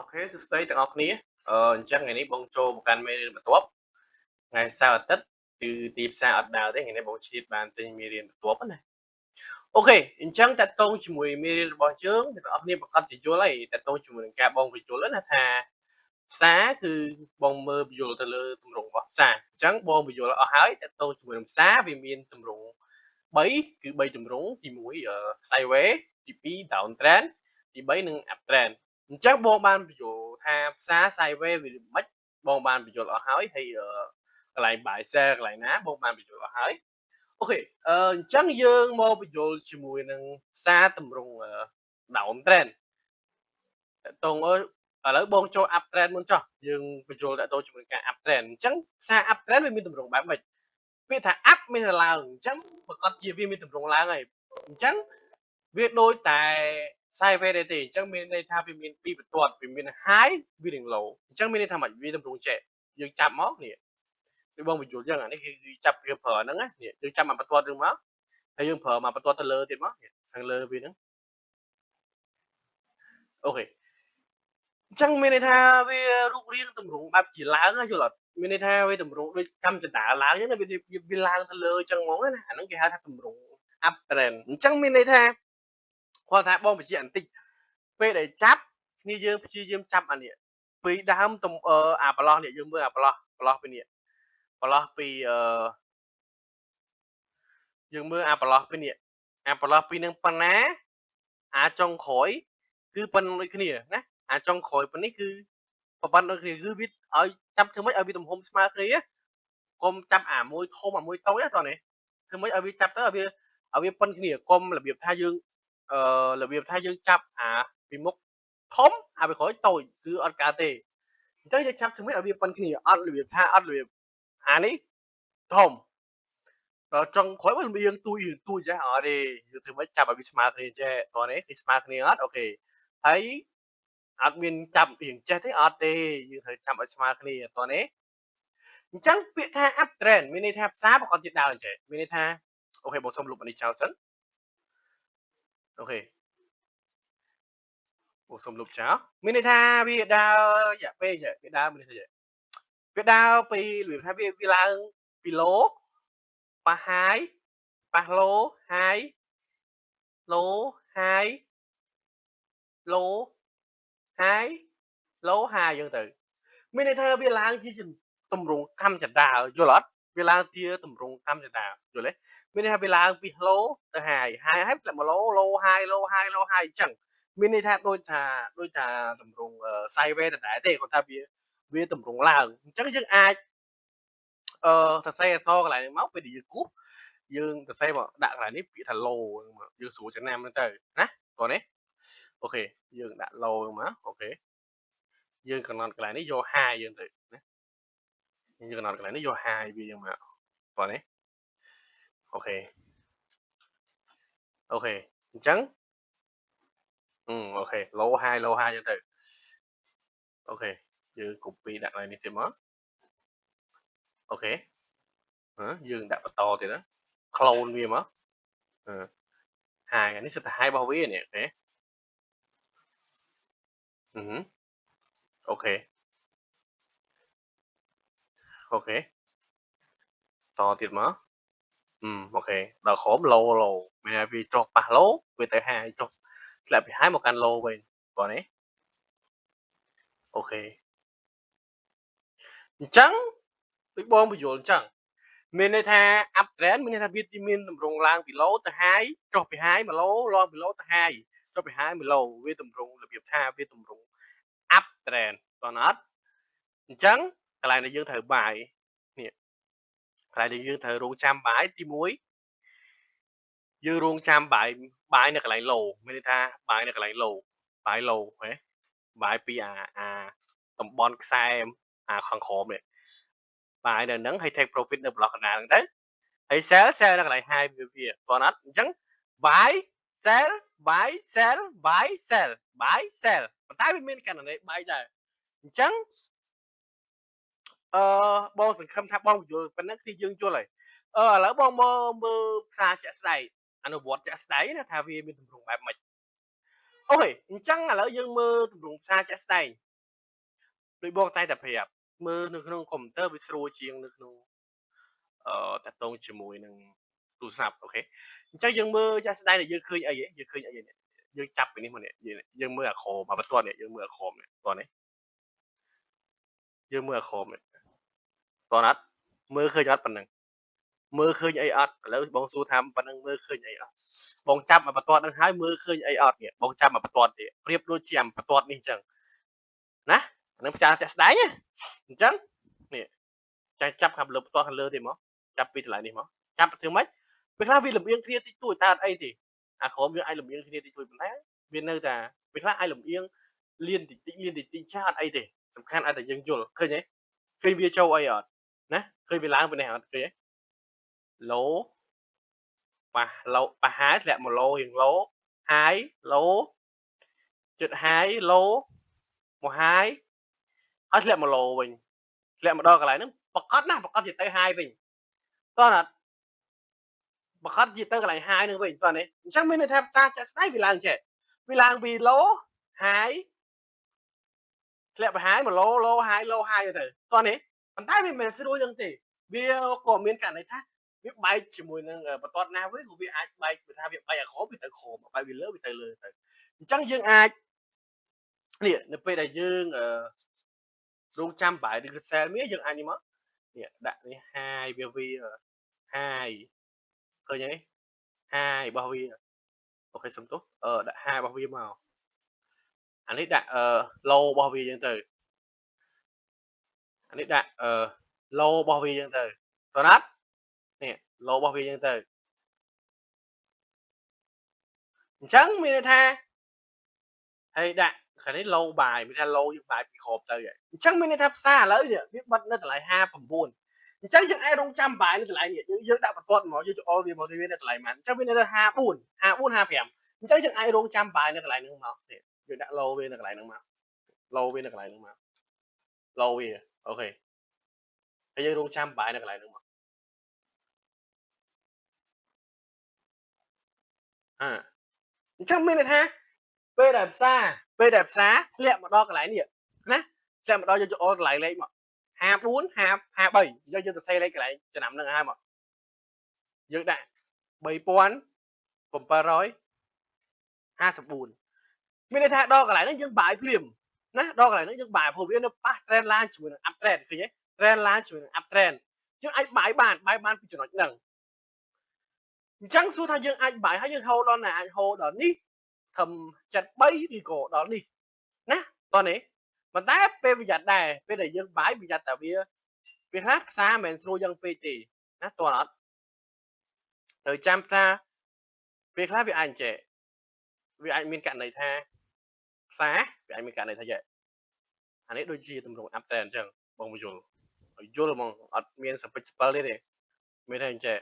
OK សួស្តីទាំងអស់គ្នាអញ្ចឹងថ្ងៃនេះបងចូលមកកាន់មេរៀនបន្ទាប់ថ្ងៃសៅរ៍អាទិត្យគឺទីផ្សារអត់ដើរទេថ្ងៃនេះបងឆ្លៀតបានទិញមេរៀនបន្ទាប់ណាOK អញ្ចឹងតកតងជាមួយមេរៀនរបស់យើងអ្នកទាំងអស់គ្នាប្រកាសជាយល់ហើយតកតងជាមួយនឹងការបងបញ្យល់ណាថាផ្សារគឺបងមើលបញ្យល់ទៅលើទម្រង់របស់ផ្សារអញ្ចឹងបងបញ្យល់អស់ហើយតកតងជាមួយនឹងផ្សារវាមានទម្រង់3គឺ3ទម្រង់ទី1 sideways ទី2 down trend ទី3និង up trend អញ្ចឹងបងបានបញ្យល់ថាផ្សារ sideways វាមិនបងបានបញ្យល់អស់ហើយហើយកន្លែង buy sell កន្លែងណាបងបានបញ្យល់អស់ហើយ OK អញ្ចឹងយើងមកបញ្យល់ជាមួយនឹងផ្សារទម្រង់ down trend តតងអើឥឡូវបងចូល up trend មុនចុះយើងបញ្យល់តទៅជាមួយការ up trend អញ្ចឹងផ្សារ up trend វាមានទម្រង់បែបម៉េចពាក្យថា up មានតែឡើងអញ្ចឹងប្រកាសជាវាមានទម្រង់ឡើងហើយអញ្ចឹងវាដូចតែ sideways ដែរទេអញ្ចឹងមានន័យថាវាមានពីរបន្ទាត់វាមាន high វានឹង low អញ្ចឹងមានន័យថាម៉េចវាទម្រង់ចេះយើងចាប់មកនេះដូចបងបញ្យល់អញ្ចឹងអានេះគឺចាប់វាប្រើហ្នឹងណានេះយើងចាប់មកបន្ទាត់ហ្នឹងមកហើយយើងប្រើមកបន្ទាត់ទៅលើទៀតមកខាងលើវាហ្នឹង OK អញ្ចឹងមានន័យថាវារូបរាងទម្រង់បែបជាឡើងយល់អត់មានន័យថាវាទម្រង់ដូចកម្មចដាឡើងអញ្ចឹងវាឡើងទៅលើអញ្ចឹងហ្មងណាអាហ្នឹងគេហៅថាទម្រង់ up trend អញ្ចឹងមានន័យថាគាត់ថាបងបញ្ជាក់បន្តិចពេលដែលចាប់គ្នាយើងព្យាយាមចាប់អានេះពីដើមទំអាប្រឡោះនេះយើងមើលអាប្រឡោះប្រឡោះពីនេះប្រឡោះពីអឺយើងមើលអាប្រឡោះពីនេះអាប្រឡោះពីនឹងប៉ុណ្ណាអាចុងក្រោយគឺប៉ុណ្ណឹងដូចគ្នាណាអាចុងក្រោយប៉ុណ្នេះគឺប៉ុណ្ណឹងដូចគ្នាគឺវាឲ្យចាប់ធ្វើម៉េចឲ្យវាទំហំស្មើគ្នាកុំចាប់អាមួយធំអាមួយតូចណាតោះនេះធ្វើម៉េចឲ្យវាចាប់ទៅឲ្យវាប៉ុនគ្នាកុំរបៀបថាយើងរបៀបថាយើងចាប់អាពីមុខធំអាពីក្រោយតូចគឺអត់កើតទេអញ្ចឹងយើងចាប់ធ្វើម៉េចឲ្យវាប៉ុនគ្នាអត់របៀបថាអត់របៀបអានេះធំដល់ចុងក្រោយមកលៀងទួយទួយចេះអត់ទេយើងធ្វើម៉េចចាប់ឲ្យវាស្មើគ្នាចេះតោះនេះគឺស្មើគ្នាអត់ OK ហើយអត់មានចាប់រៀងចេះទេអត់ទេយើងត្រូវចាប់ឲ្យស្មើគ្នាតោះនេះអញ្ចឹងពាក្យថា up trend មានន័យថាផ្សារប្រកាសជាដើរអញ្ចឹងមានន័យថា OK បងសុំលុបអានេះចោលសិន OK បងសុំលុបចោលមានន័យថាវាដើររយៈពេលវាដើរមានន័យថាវាដើរពីរបៀបថាវាឡើងពី low ប៉ះ high ប៉ះ low high low high low high low high អញ្ចឹងទៅមានន័យថាវាឡើងជាទម្រង់កម្មចដាលយល់អត់វាឡើងជាទម្រង់កម្មចដាលយល់ទេមានន័យថាវាឡើងពី low ទៅ high high ហើយធ្លាក់មក low low high low high low high អញ្ចឹងមានន័យថាដូចថាទម្រង់ sideways ដដែលទេគាត់ថាវាទម្រង់ឡើងអញ្ចឹងយើងអាចសរសេរអក្សរកន្លែងហ្នឹងមកពេលដែលយើងគូសយើងសរសេរមកដាក់កន្លែងនេះពាក្យថា low មកយើងស្រួលចំណាំហ្នឹងទៅណាតោះនេះ OK យើងដាក់ low ហ្នឹងមក OK យើងកំណត់កន្លែងនេះយក high យើងទៅណាយើងកំណត់កន្លែងនេះយក high វាយើងមកតោះនេះ OK OK អញ្ចឹង OK low high low high ចឹងទៅ OK យើង copy ដាក់កន្លែងនេះទៀតមក OK យើងដាក់បន្តទៀតណា clone វាមកអឺ high នេះសិតតែ high របស់វានេះ OK អឺ OK OK តទៀតមកអឺ OK ដល់ក្រោម low low មានន័យវាចុះប៉ះ low វាទៅ high ចុះធ្លាក់ពី high មកកាន់ low វិញបងនេះ OK អញ្ចឹងដូចបងបញ្យល់អញ្ចឹងមានន័យថា up trend មានន័យថាវាមានទម្រង់ឡើងពី low ទៅ high ចុះពី high មក low ឡើងពី low ទៅ high ចុះពី high មក low វាទម្រង់របៀបថាវាទម្រង់ up trend តោះអត់អញ្ចឹងកន្លែងដែលយើងត្រូវ buy នេះកន្លែងដែលយើងត្រូវរងចាំ buy ទី1យើងរងចាំ buy នៅកន្លែង low មានន័យថា buy នៅកន្លែង low buy low ហ៎ buy ពីអាតំបន់ខ្សែអាខាងក្រោមនេះ buy នៅហ្នឹងហើយ take profit នៅប្លុកកណ្ដាលហ្នឹងទៅហើយ sell sell នៅកន្លែង high វាវាបងអត់អញ្ចឹង buy sell buy sell buy sell buy sell ប៉ុន្តែវាមានករណី buy ដែរអញ្ចឹងអឺបងសង្ឃឹមថាបងយល់ប៉ុណ្ណឹងគឺយើងយល់ហើយឥឡូវបងមកមើលផ្សារជាក់ស្ដែងអនុវត្តជាក់ស្ដែងណាថាវាមានទម្រង់បែបម៉េច OK អញ្ចឹងឥឡូវយើងមើលទម្រង់ផ្សារជាក់ស្ដែង ដូចបងតែតែប្រាប់មើលនៅក្នុងកុំព្យូទ័រវាស្រួលជាងនៅក្នុងតាក់ទងជាមួយនឹងទូរស័ព្ទ OK អញ្ចឹងយើងមើលចាស់ស្ដែងដែលយើងឃើញអីហ៎យើងឃើញអីនេះយើងចាប់ពីនេះមកនេះយើងមើលអាក្រមអាបន្ទាត់នេះយើងមើលអាក្រមនេះតោះនេះយើងមើលអាក្រមនេះតោះណាត់មើលឃើញអត់ប៉ុណ្ណឹងមើលឃើញអីអត់ឥឡូវបងសួរថាប៉ុណ្ណឹងមើលឃើញអីអត់បងចាប់មកបន្ទាត់នឹងហើយមើលឃើញអីអត់នេះបងចាប់មកបន្ទាត់ទៀតប្រៀបដូចជាអាបន្ទាត់នេះអញ្ចឹងណាអានឹងផ្សារចាក់ស្ដែងអញ្ចឹងនេះចាចាប់ខាងលើបន្ទាត់ខាងលើទេមកចាប់ពីកន្លែងនេះមកចាប់ធ្វើម៉េចពេលខ្លះវាលំអៀងគ្នាតិចតួចតែអត់អីទេអាក្រមវាអាចលំអៀងគ្នាតិចតួចប៉ុន្តែវានៅតែពេលខ្លះអាចលំអៀងលៀនតិចតិចលៀនតិចតិចចាអត់អីទេសំខាន់ឲ្យតែយើងយល់ឃើញទេឃើញវាចូលអីអត់ណាឃើញវាឡើងពីនេះអត់ឃើញទេឡូប៉ះឡូប៉ះហាយធ្លាក់មកឡូរៀងឡូហាយឡូចិត្តហាយឡូមកហាយហើយធ្លាក់មកឡូវិញធ្លាក់មកដល់កន្លែងហ្នឹងប្រកាសណាស់ប្រកាសជាទៅហាយវិញតោះណាប្រកាសជាទៅកន្លែងហាយហ្នឹងវិញតោះនេះអញ្ចឹងមានន័យថាផ្សារចាក់ស្ដែងវាឡើងចេះវាឡើងពីឡូហាយធ្លាក់ទៅហាយមកឡូឡូហាយឡូហាយទៅតោះនេះប៉ុន្តែវាមិនមែនស្រួលយ៉ាងទេវាក៏មានករណីថាវាបែកជាមួយនឹងបន្ទាត់ណាវិញក៏វាអាចបែកវាថាវាបែកអាក្រមវាទៅក្រមបែកវាលើវាទៅលើទៅអញ្ចឹងយើងអាចនេះនៅពេលដែលយើងរងចាំបាយឬក៏ sell មានយើងអាចនេះមកនេះដាក់នេះហាយវាវាហាយឃើញទេហាយរបស់វាអូខេសុំទោសដាក់ហាយរបស់វាមកអានេះដាក់ឡូរបស់វាអញ្ចឹងទៅអានេះដាក់ឡូរបស់វាអញ្ចឹងទៅតើណាត់នេះឡូរបស់វាអញ្ចឹងទៅអញ្ចឹងមានន័យថាហើយដាក់ខាងនេះឡូបាយមានថាឡូយើងបាយពីក្របទៅអញ្ចឹងមានន័យថាផ្សារឥឡូវនេះវាបិទនៅតម្លៃ59អញ្ចឹងយើងអាចរងចាំបាយនៅតម្លៃនេះយើងដាក់បន្ទាត់មកយើងចូលវាមកវានៅតម្លៃប៉ុន្មានអញ្ចឹងវានៅ54 54 55អញ្ចឹងយើងអាចរងចាំបាយនៅកន្លែងហ្នឹងមកនេះយើងដាក់ឡូវានៅកន្លែងហ្នឹងមកឡូវានៅកន្លែងហ្នឹងមកឡូវាអូខេហើយយើងរងចាំបាយនៅកន្លែងហ្នឹងមកអញ្ចឹងមានន័យថាពេលដែលផ្សារធ្លាក់មកដល់កន្លែងនេះណាធ្លាក់មកដល់យើងចូលកន្លែងលេខមក54 53យើងទៅសេលេខកន្លែងចំណាំហ្នឹងហើយមកយើងដាក់3754មានន័យថាដល់កន្លែងហ្នឹងយើងបាយភ្លាមណាដល់កន្លែងហ្នឹងយើងបាយព្រោះវានៅប៉ះ trend line ជាមួយនឹង up trend ឃើញទេ trend line ជាមួយនឹង up trend យើងអាចបាយបានពីចំណុចហ្នឹងអញ្ចឹងសួរថាយើងអាចបាយហើយយើងហូរដល់ណាអាចហូរដល់នេះធំ73ឬក៏ដល់នេះណាតោះនេះប៉ុន្តែពេលប្រយ័ត្នដែរពេលដែលយើងបាយប្រយ័ត្នតែវាខ្លះផ្សារមិនមែនស្រួលយ៉ាងពេកទេណាតោះអត់ត្រូវចាំថាពេលខ្លះវាអាចចេះវាអាចមានករណីថាផ្សារវាអាចមានករណីថាចេះអានេះដូចជាទម្រង់ up trend អញ្ចឹងបងមកយល់ឲ្យយល់ហ្មងអត់មានសពិចសពិលទេមានតែអញ្ចេះ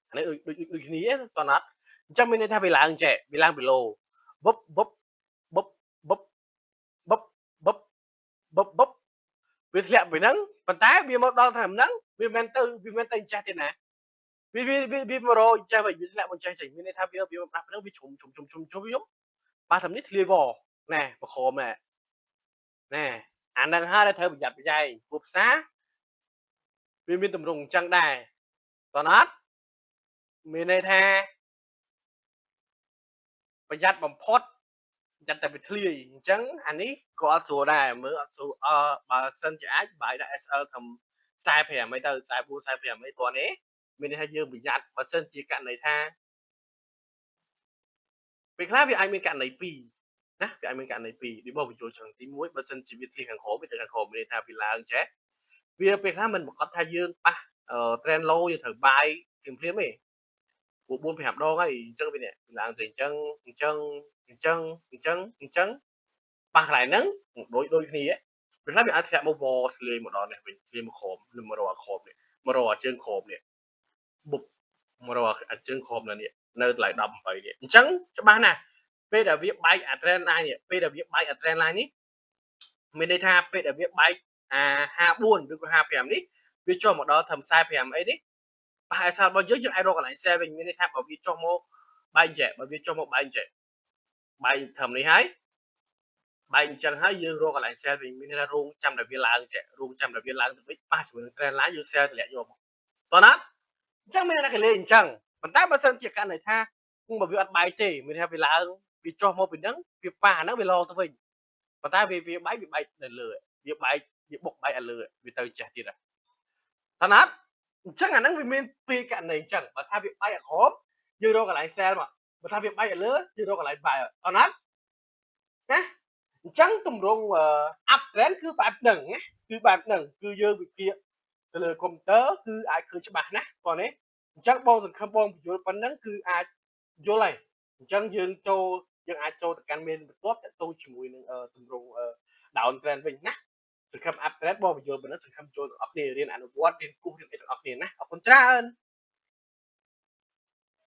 អានេះដូចគ្នាតោះអត់អញ្ចឹងមានន័យថាវាឡើងចេះវាឡើងពីឡូបឹបបឹបបឹបបឹបបឹបបឹបបឹបបឹបវាធ្លាក់ពីហ្នឹងប៉ុន្តែវាមកដល់ថាហ្នឹងវាមិនទៅចេះទេណាវាវាមករចេះវិញវាធ្លាក់មកចេះចេញមានន័យថាវាមកដល់ហ្នឹងវាជ្រុំជ្រុំជ្រុំជ្រុំជ្រុំវាប៉ះតាមនេះធ្លាយវណែបខំណែណែអាហ្នឹងហើយដែលត្រូវប្រយ័ត្នប្រយែងព្រោះផ្សារវាមានទម្រង់អញ្ចឹងដែរតើអត់មានន័យថាប្រយ័ត្នបំផុតចាត់តែវាធ្លាយអញ្ចឹងអានេះក៏អត់ស្រួលដែរមើលអត់ស្រួលបើសិនជាអាចបាយដាក់ SL ត្រឹម45អីទៅ44 45អីតោះនេះមានន័យថាយើងប្រយ័ត្នបើសិនជាករណីថាពេលខ្លះវាអាចមានករណី2ណាវាអាចមានករណី2ដូចបងបញ្ចូលចឹងទី1បើសិនជាវាធ្លាយខាងក្រោមវាទៅខាងក្រោមមានន័យថាវាឡើងចេះវាពេលខ្លះមិនប្រកាសថាយើងប៉ះ trend low យើងត្រូវបាយភ្លាមៗទេព្រោះ4 5ដងហើយអញ្ចឹងវានេះឡើងទៅអញ្ចឹងអញ្ចឹងអញ្ចឹងអញ្ចឹងអញ្ចឹងប៉ះកន្លែងហ្នឹងដូចគ្នាពេលខ្លះវាអាចធ្លាក់មកវធ្លាយមកដល់នេះវិញធ្លាយមកក្រោមឬមករកអាក្រោមនេះមករកអាជើងក្រោមនេះបុបមករកអាជើងក្រោមនៅនេះនៅតម្លៃ18នេះអញ្ចឹងច្បាស់ណាស់ពេលដែលវាបែកអា trend line នេះពេលដែលវាបែកអា trend line នេះមានន័យថាពេលដែលវាបែកអា54ឬក៏55នេះវាចុះមកដល់ត្រឹម45អីនេះប៉ះ SL របស់យើងយើងអាចរកកន្លែង sell វិញមានន័យថាបើវាចុះមកបែកចេះបើវាចុះមកបែកចេះបែកត្រឹមនេះហើយ បែកអញ្ចឹងហើយយើងរកកន្លែង sell វិញមានន័យថារងចាំតែវាឡើងចេះរងចាំតែវាឡើងទៅវិញប៉ះជាមួយនឹង trend line យើង sell តម្លាក់យកមកតោះណា។អញ្ចឹងមានអ្នកគេលេងអញ្ចឹងប៉ុន្តែបើសិនជាករណីថាបើវាអត់បែកទេមានថាវាឡើងវាចុះមកពីហ្នឹងវាប៉ះអាហ្នឹងវាឡទៅវិញប៉ុន្តែវាបែកវាបែកនៅលើវាបែកវាបុកបែកឲ្យលើវាទៅចេះទៀតតើណាអញ្ចឹងអាហ្នឹងវាមានពីរករណីអញ្ចឹងបើថាវាបែកអាក្រោមយើងរកកន្លែង sell មកបើថាវាបែកឲ្យលើយើងរកកន្លែង buy តើណាណាអញ្ចឹងទម្រង់ up trend គឺបែបហ្នឹងណាគឺបែបហ្នឹងគឺយើងវិភាគទៅលើកុំព្យូទ័រគឺអាចឃើញច្បាស់ណាបងនេះអញ្ចឹងបងសង្ឃឹមបងបញ្យល់ប៉ុណ្ណឹងគឺអាចយល់ហើយអញ្ចឹងយើងចូលយើងអាចចូលទៅកាន់មេបន្ទាប់តទៅជាមួយនឹងទម្រង់ down trend វិញណា។សង្ឃឹម up trend បងបញ្យល់ប៉ុណ្ណឹងសង្ឃឹមចូលទាំងអស់គ្នារៀនអនុវត្តរៀនគូសរៀនអីទាំងអស់គ្នាណា។អរគុណច្រើន។